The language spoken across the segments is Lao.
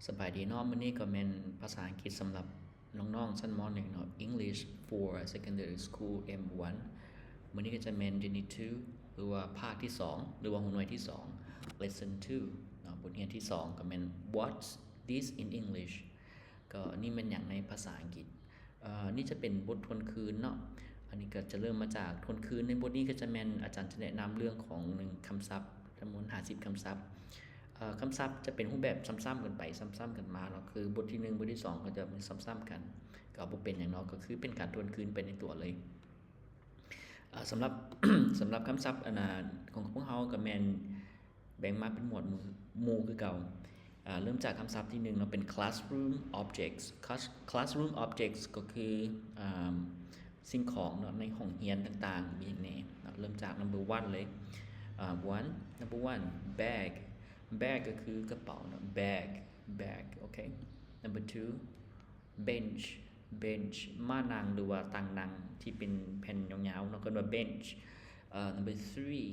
ສະບາຍດີເນາະ, ມື້ນີ້ກໍແມ່ນພາສາອັງກິດສຳລັບນ້ອງໆຊັ້ນ ມ.ໜຶ່ງ ເນາະ, English for Secondary School M one. ມື້ນີ້ກໍຈະແມ່ນ Unit two ຫຼືວ່າພາກທີສອງ ຫຼືວ່າຫົວໜ່ວຍທີສອງ Lesson two ເນາະ, ບົດຮຽນທີສອງ ກໍແມ່ນ What's this in English? ກໍນີ້ແມ່ນຫຍັງໃນພາສາອັງກິດ? ເອີ ນີ້ຈະເປັນບົດທວນຄືນເນາະ, ອັນນີ້ກໍຈະເລີ່ມມາຈາກທວນຄືນ. ໃນບົດນີ້ກໍຈະແມ່ນອາຈານຈະແນະນຳເລື່ອງຂອງໜຶ່ງຄຳສັບ ຈຳນວນຫ້າສິບຄຳສັບ. ເອີ ຄຳສັບຈະເປັນຮູບແບບຊ້ຳໆກັນໄປຊ້ຳໆກັນມາເນາະ, ຄືບົດທີໜຶ່ງ ບົດທີສອງ ກໍຈະຊ້ຳໆກັນ, ກໍບໍ່ເປັນຫຍັງເນາະ, ກໍຄືເປັນການທວນຄືນໄປໃນຕົວເລີຍ. ເອີ ສຳລັບ ສຳລັບຄຳສັບ ອັນນ່າ ຂອງພວກເຮົາກໍແມ່ນ ແບ່ງມາເປັນໝວດໝູ່ ໝູ່ຄືເກົ່າ. ເລີ່ມຈາກຄຳສັບທີໜຶ່ງເນາະ, ເປັນ classroom objects. Class- classroom objects ກໍຄື ສິ່ງຂອງເນາະ ໃນຫ້ອງຮຽນຕ່າງໆ ມີຫຍັງແດ່ເນາະ. ເລີ່ມຈາກ number one ເລີຍ. one number one bag. Bag ກໍຄືກະເປົາເນາະ, bag bag. ໂອເຄ number two bench. Bench ມ້ານັ່ງ ຫຼືວ່າຕັ່ງນັ່ງທີ່ເປັນແຜ່ນຍາວໆເນາະ, ເອີ້ນວ່າ bench. ເອີ number three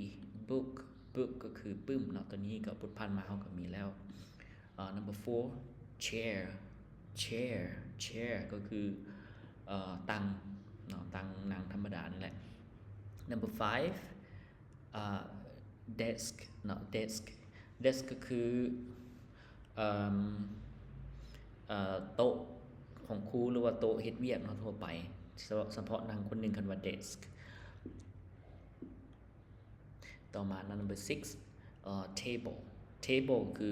book. Book ກໍຄືປຶ້ມເນາະ, ຕົວນີ້ກໍບົດຜ່ານມາເຮົາກໍມີແລ້ວ. ເອີ number four chair. Chair chair ກໍຄື ເອີ ຕັ່ງເນາະ, ຕັ່ງນັ່ງທຳມະດານີ້ແຫຼະ. number five ເອີ desk ເນາະ, desk. desk ກໍຄື ເອີ່ມ ເອີ່ ໂຕະຂອງຄູ ຫຼືວ່າໂຕະເຮັດວຽກເນາະ ທົ່ວໄປ, ສະເພາະ ສະເພາະນັ່ງຄົນໜຶ່ງ ເອີ້ນວ່າ desk. ຕໍ່ມາ number six ເອີ table. table ຄື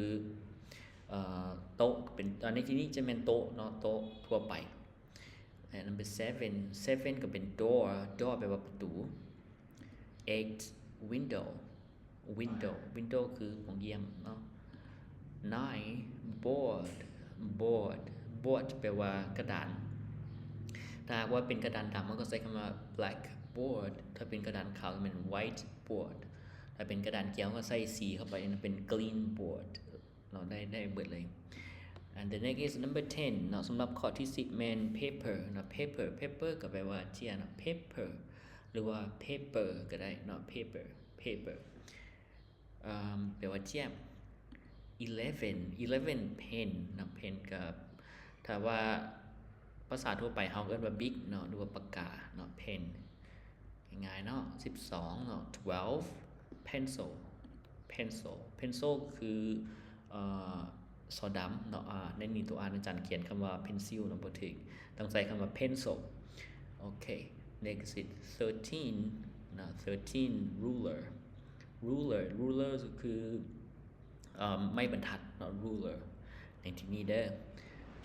ເອີ ໂຕະ ເປັນ ໃນທີ່ນີ້ຈະແມ່ນໂຕະເນາະ, ໂຕະທົ່ວໄປ. ແລະ number seven. seven ກໍເປັນ door. door ແປວ່າປະຕູ. eight window. window window ຄືປ່ອງຢ້ຽມເນາະ. nine board. board board ແປວ່າກະດານ. ຖ້າຫາກວ່າເປັນກະດານດຳ ເຮົາກໍໃຊ້ຄຳວ່າ blackboard. ຖ້າເປັນກະດານຂາວ ກໍແມ່ນ whiteboard. ຖ້າເປັນກະດານຂຽວ ເຮົາກໍໃສ່ສີເຂົ້າໄປ ເປັນ green board. ເນາະ ໄດ້ ໄດ້ເບິດເລີຍ. And the next is number ten ເນາະ, ສຳລັບຂໍ້ທີສິບແມ່ນ paper ເນາະ, paper paper ກໍແປວ່າເຈ້ຍເນາະ, paper ຫຼືວ່າ paper ກໍໄດ້ເນາະ, paper paper ເອີ່ມ ແປວ່າເຈ້ຍ. eleven eleven pen ເນາະ, pen ກໍ ຖ້າວ່າພາສາທົ່ວໄປເຮົາເອີ້ນວ່າບິກເນາະ ຫຼືວ່າປາກກາເນາະ, pen ງ່າຍໆເນາະ. ສິບສອງເນາະ, twelve pencil. pencil pencil ກໍຄື ເອີ່ ສໍດຳເນາະ. ອາ ໃນນີ້ຕົວອ່ານອາຈານຂຽນຄຳວ່າ pencil ເນາະ ບໍ່ຖືກ, ຕ້ອງໃຊ້ຄຳວ່າ pencil. ໂອເຄ next is thirteen ເນາະ, thirteen ruler. ruler ruler ກໍຄື ເອີ່ມ ໄມ້ບັນທັດເນາະ, ruler ໃນທີ່ນີ້ເດີ.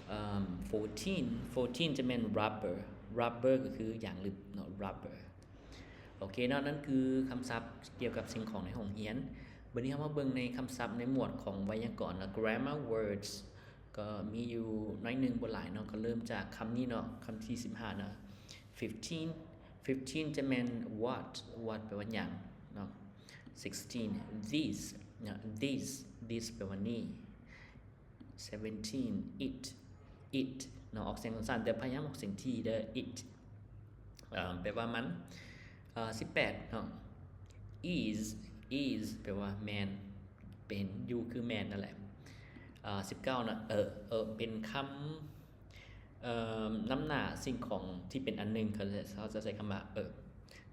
ເອີ່ມ fourteen fourteen ຈະແມ່ນ rubber. rubber ກໍຄືຢາງລຶບເນາະ, rubber. ໂອເຄເນາະ, ນັ້ນຄືຄຳສັບກ່ຽວກັບສິ່ງຂອງໃນຫ້ອງຮຽນ. ບັດນີ້ເຮົາມາເບິ່ງໃນຄຳສັບໃນໝວດຂອງໄວຍາກອນເນາະ, grammar words ກໍມີຢູ່ໜ້ອຍໜຶ່ງ ບໍ່ຫຼາຍເນາະ. ກໍເລີ່ມຈາກຄຳນີ້ເນາະ, ຄຳທີສິບຫ້າເນາະ, fifteen fifteen ຈະແມ່ນ what. what ແປວ່າຫຍັງເນາະ. sixteen this ເນາະ, this this ແປວ່ານີ້. seventeen it it ເນາະ, ອອກສຽງສັ້ນໆ ແຕ່ພະຍາຍາມອອກສຽງ t ເດີ, it ເອີ່ມ ແປວ່າມັນ. ເອີ່ມ ສິບແປດເນາະ, is is ແປວ່າແມ່ນ, ເປັນ, ຢູ່ ຄືແມ່ນນັ້ນແຫຼະ. ເອີ່ມ ສິບເກົ້າເນາະ, ເອີ ເອີ ເປັນຄຳ ເອີ່ມ ນຳໜ້າສິ່ງຂອງທີ່ເປັນອັນໜຶ່ງ, ເຂົາຈະ ເຂົາຈະໃຊ້ຄຳວ່າ ເອີ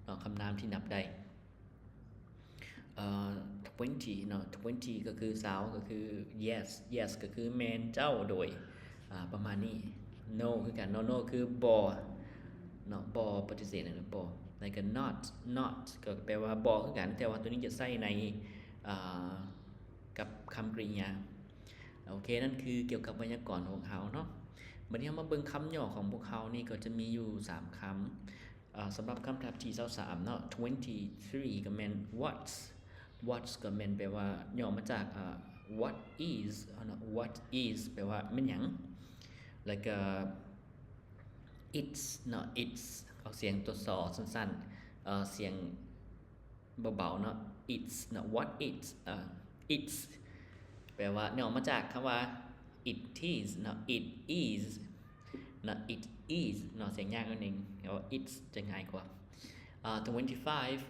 ເນາະ, ຄຳນາມທີ່ນັບໄດ້. ເອີ່ມ twentyເນາະ, twenty ກໍຄືຊາວ ກໍຄື yes yes ກໍຄືແມ່ນ, ເຈົ້າ, ໂດຍ ອາ ປະມານນີ້. no ຄືກັນເນາະ, no ຄືບໍ່ເນາະ, ບໍ່ປະຕິເສດ ຫຼືບໍ່. ແລ້ວກໍ not not ກໍແປວ່າບໍ່ຄືກັນ, ແຕ່ວ່າຕົວນີ້ຈະໃຊ້ໃນ ອາ ກັບຄຳກະລິຍາ. ໂອເຄ, ນັ້ນຄືກ່ຽວກັບໄວຍາກອນຂອງເຮົາເນາະ. ບັດນີ້ເຮົາມາເບິ່ງຄຳຫຍໍ້ຂອງພວກເຮົານີ້, ກໍຈະມີຢູ່ສາມຄຳ. ເອີ່ມ ສຳລັບຄຳຖາມທີຊາວສາມເນາະ, twenty-three ກໍແມ່ນ what's. what's ກໍແມ່ນແປວ່າຫຍໍ້ມາຈາກ ເອີ່ມ what is ເນາະ, what is ແປວ່າແມ່ນຫຍັງ. ແລ້ວກໍ it's ເນາະ, it's ອອກສຽງຕົວ ສ ສັ້ນໆ, ເອີ່ມ ສຽງເບົາໆເນາະ, it's ເນາະ, what it's. ເອີ່ມ it's ແປວ່າຫຍໍ້ມາຈາກຄຳວ່າ it is ເນາະ, it is ເນາະ, it is ເນາະ, ສຽງຍາກໜ້ອຍໜຶ່ງ, ແຕ່ວ່າ it's ຈະງ່າຍກວ່າ. ເອີ່ມ twenty-five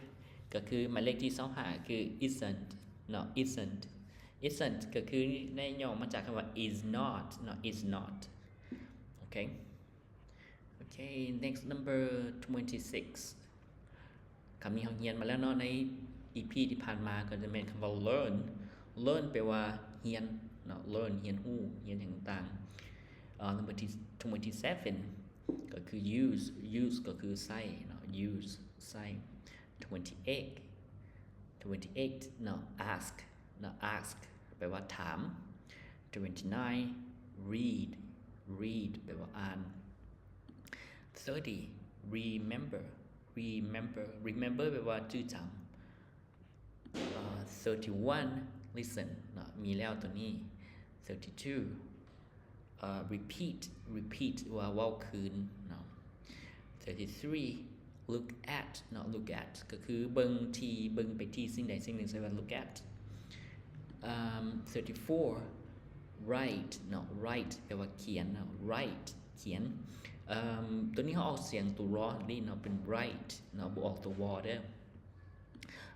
ກໍຄືໝາຍເລກທີຊາວຫ້າ ຄື isn't ເນາະ, isn't. isn't ກໍຄືໄດ້ຫຍໍ້ມາຈາກຄຳວ່າ is not ເນາະ is not. ໂອເຄ ໂອເຄ next number twenty-six ຄຳນີ້ເຮົາຮຽນມາແລ້ວເນາະ ໃນ ອີພີ ທີ່ຜ່ານມາ ກໍຈະແມ່ນຄຳວ່າ learn. learn ແປວ່າຮຽນເນາະ learn ຮຽນຮູ້ ຮຽນຫຍັງຕ່າງໆ. ເອີ number twenty-seven ກໍຄື use. use ກໍຄືໃຊ້ເນາະ use ໃຊ້. twenty-eight twenty-eight ເນາະ ask ເນາະ ask ແປວ່າຖາມ. twenty-nine read. read ແປວ່າອ່ານ. thirty remember. remember remember ແປວ່າຈື່ຈຳ. ເອີ thirty-one listen ເນາະ ມີແລ້ວໂຕນີ້. thirty-two ເອີ repeat. repeat ວ່າເວົ້າຄືນເນາະ. thirty-three look at ເນາະ look at ກໍຄືເບິ່ງທີ່ ເບິ່ງໄປທີ່ສິ່ງໃດສິ່ງໜຶ່ງ ໃຊ້ວ່າ look at. ເອີ thirty-four write ເນາະ write ແປວ່າຂຽນເນາະ write ຂຽນ. ເອີ ໂຕນີ້ເຮົາອອກສຽງຕົວ r ນີ້ເນາະ ເປັນ write ເນາະ ບໍ່ອອກຕົວ w ເດີ.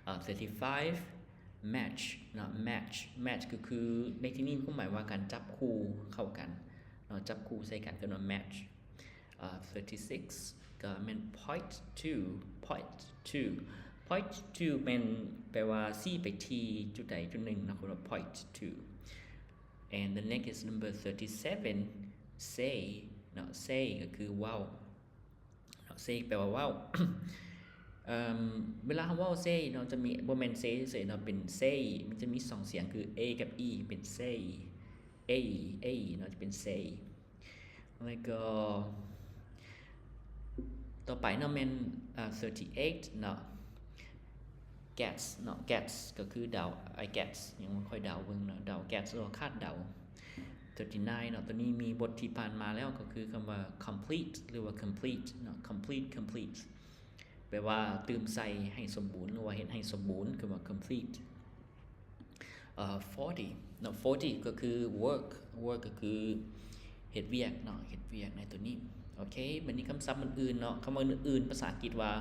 ເອີ thirty-five match ເນາະ match. match ກໍຄືໃນທີ່ນີ້ມີຄວາມໝາຍວ່າການຈັບຄູ່ເຂົ້າກັນເນາະ ຈັບຄູ່ໃສ່ກັນ ເອີ້ນວ່າ match. ເອີ thirty-six ກໍແມ່ນ point to. point to point to ແມ່ນແປວ່າຊີ້ໄປທີ່ຈຸດໃດຈຸດໜຶ່ງເນາະ ເອີ້ນວ່າ point to. and the next is number thirty-seven say ເນາະ say ກໍຄືເວົ້າ. say ແປວ່າເວົ້າ. ເອີ ເວລາເຮົາເວົ້າ say ເນາະ ຈະມີ ບໍ່ແມ່ນ say ເສຍເນາະ ເປັນ say. ມັນຈະມີສອງສຽງ ຄື a ກັບ e ເປັນ say. a a ເນາະ ຈະເປັນ say. ແລ້ວກໍຕໍ່ໄປເນາະ ແມ່ນ ເອີ thirty-eight ເນາະ guess ເນາະ guess ກໍຄືເດົາ. I guess ຍັງບໍ່ຄ່ອຍເດົາເບິ່ງເນາະ ເດົາ guess ຫຼືວ່າຄາດເດົາ. thirty-nine ເນາະ ໂຕນີ້ມີບົດທີ່ຜ່ານມາແລ້ວ ກໍຄືຄຳວ່າ complete ຫຼືວ່າ complete ເນາະ complete complete ແປວ່າຕື່ມໃສ່ໃຫ້ສົມບູນ ຫຼືວ່າເຮັດໃຫ້ສົມບູນ ຄືວ່າ complete. ເອີ forty ເນາະ forty ກໍຄື work. work ກໍຄືເຮັດວຽກເນາະ ເຮັດວຽກໃນໂຕນີ້. ໂອເຄ ບັດນີ້ຄຳສັບອື່ນໆເນາະ ຄຳວ່າອື່ນໆ ພາສາອັງກິດວ່າ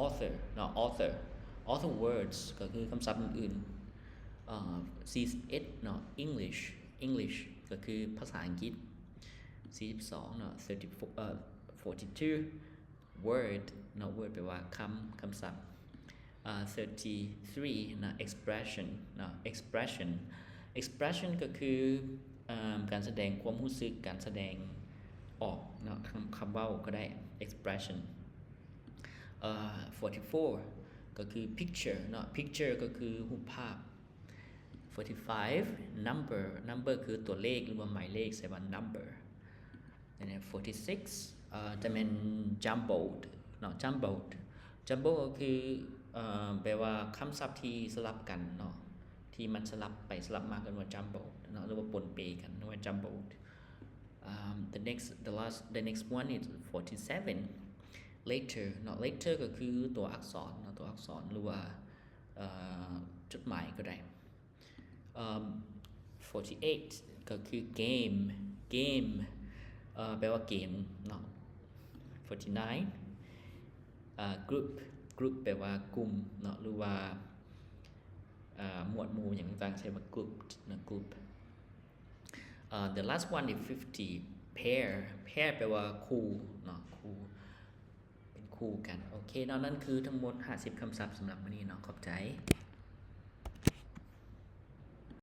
other ເນາະ other. other words ກໍຄືຄຳສັບອື່ນໆ. ເອີ ສີ່ສິບເອັດເນາະ English. English ກໍຄືພາສາອັງກິດ. ສີ່ສິບສອງເນາະ thirty-four ເອີ forty-two word ເນາະ word ແປວ່າຄຳ ຄຳສັບ. ເອີ thirty-three ເນາະ expression ເນາະ expression. expression ກໍຄື ເອີ ການສະແດງຄວາມຮູ້ສຶກ ການສະແດງອອກເນາະ ຄຳ ຄຳເວົ້າກໍໄດ້ expression. ເອີ forty-four ກໍຄື picture ເນາະ picture ກໍຄືຮູບພາບ. forty-five number. number ຄືຕົວເລກ ຫຼືວ່າໝາຍເລກ ໃຊ້ວ່າ number. ແລ້ວ forty-six ເອີ ຈະແມ່ນ jumbled ເນາະ jumbled. jumbled ກໍຄື ເອີ ແປວ່າຄຳສັບທີ່ສະຫຼັບກັນເນາະ ທີ່ມັນສະຫຼັບໄປສະຫຼັບມາ ເອີ້ນວ່າ jumbled ເນາະ ຫຼືວ່າປົນເປກັນ ເອີ້ນວ່າ jumbled. ເອີ the next the last the next one is forty-seven letter ເນາະ letter ກໍຄືຕົວອັກສອນເນາະ ຕົວອັກສອນ ຫຼືວ່າ ເອີ ຈົດໝາຍກໍໄດ້. ເອີ forty-eight ກໍຄື game game ເອີ ແປວ່າເກມເນາະ. forty-nine ເອີ group group ແປວ່າກຸ່ມເນາະ ຫຼືວ່າ ເອີ ໝວດໝູ່ຫຍັງຕ່າງໆ ໃຊ້ວ່າ group ເນາະ group. ເອີ the last one is fifty pair pair ແປວ່າຄູ່ເນາະ ຄູ່ ເປັນຄູ່ກັນ. ໂອເຄເນາະ ນັ້ນຄືທັງໝົດຫ້າສິບຄຳສັບສຳລັບມື້ນີ້ເນາະ ຂອບໃຈ.